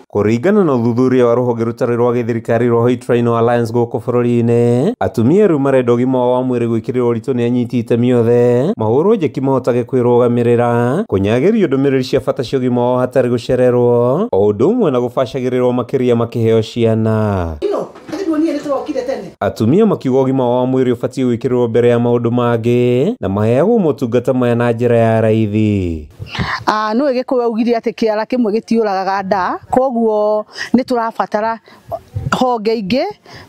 Kũringana na ũthuthuria wa rũhonge rũtarĩ rwa gĩthirikari rwa White Rhino Alliance gũkũ bũrũri-inĩ, atumia rĩu marenda ũgima wao wa mwĩrĩ gwĩkĩrĩrwo ũritũ nĩ anyiti itemi othe, mahũrwo njeki mahotage kwĩrũgamĩrĩra, kũnyagĩrio ndũmĩrĩri cia bata cia ũgima wao hatarĩ gũcererwo, o ũndũ ũmwe na gũbacagĩrĩrwo makĩria makĩheo ciana. Atumia makiuga ũgima wao wa mwĩrĩ ũbatiĩ gwĩkĩrĩrwo mbere ya maũndũ mangĩ na maheagwo motungata maya na njĩra ya raithi. Nĩwe Gĩkũyũ augire atĩ kĩara kĩmwe gĩtiũragaga nda, koguo nĩ tũrabatara honge ingĩ,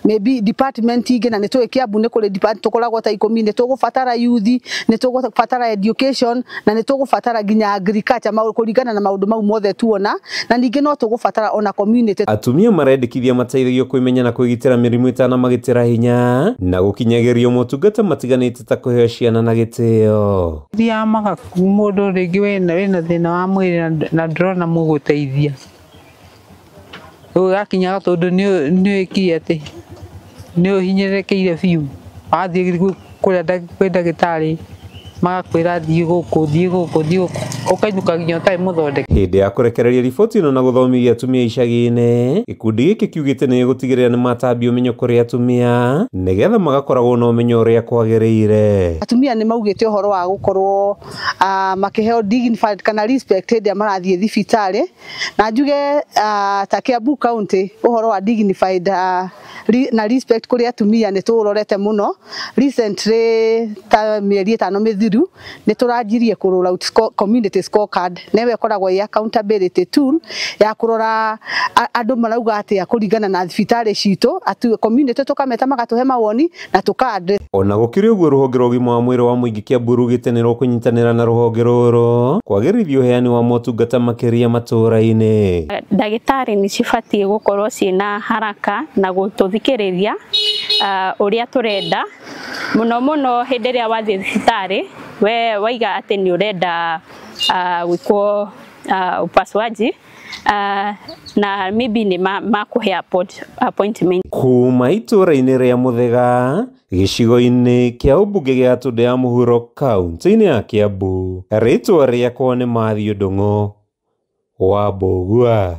maybe department ingĩ, na nĩ tũĩ Kiambu nĩ kũrĩ department tũkoragwo ta 10, nĩ tũgũbatara youth, nĩ tũgũbatara education, na nĩ tũgũbatara nginya agriculture kũringana na maũndũ mau mothe tuona, na ningĩ no tũgũbatara ona community. Atumia marendekithia mateithagio kwĩmenya na kwĩgitĩra mĩrimũ ĩtanamagitĩra hinya na gũkinyagĩrio motungata matiganĩte ta kũheo ciana na gĩtĩo. Thiaga magaku mũndũ rĩngĩ wĩna thĩna wa mwĩrĩ na ndũrona mũgũteithia. Rĩu gakinyaga tondũ nĩ wĩkire atĩ nĩ ũhinyĩrĩrĩkĩire biũ, wathiĩ kũrĩa kwĩ ndagĩtarĩ magakwĩra thiĩ gũkũ, thiĩ gũkũ, thiĩ gũkũ, ũkainũka nginya ũtarĩ mũthondeke. Hĩndĩ ya kũrekereria riboti ĩno na gũthomithia atumia icagi-inĩ, gĩkundi gĩkĩ kiugĩte nĩ gĩgũtigĩrĩra nĩ matambia ũmenyo kũrĩ atumia nĩgetha magakoragwo na ũmenyo ũrĩa kwagĩrĩire. Atumia nĩ maugĩte ũhoro wa gũkorwo makĩheo dignified kana respect hĩndĩ ĩrĩa marathiĩ thibitarĩ, na njuge ta Kiambu County ũhoro wa dignified na respect kũrĩ atumia nĩ tũrorete mũno. Recently ta mĩeri 5 mĩthiru nĩ tũranjirie kũ roll out community scorecard, nĩyo ĩkoragwo ĩ accountability tool ya kũrora andũ marauga atĩa kũringana na thibitarĩ citũ, community tũkameta magatũhe mawoni na tũka address. Ona gũkĩrĩ ũguo, rũhonge rwa ũgima wa mwĩrĩ wa mũingĩ Kiambu rugĩte nĩ rũkũnyitanĩra na rũhonge rũrũ kwagĩrithia ũheani wa motungata makĩria matũũra-inĩ. Ndagĩtarĩ nĩ cibatiĩ gũkorwo ciĩna haraka na gũtũthikĩrĩria ũrĩa tũrenda mũno mũno hĩndĩ ĩrĩa wathiĩ thibitarĩ we waiga atĩ nĩ ũrenda gwĩkwo upasuaji na maybe nĩ makũhe appointment. Kuma itũũra-inĩ rĩa Muthega gĩcigo-inĩ kĩa ũmbunge gĩa Gatũndũ ya Mũhuro kaunti-inĩ ya Kiambu, rĩtwa rĩakwa nĩ Matthew Ndung'u wa Mbũgua.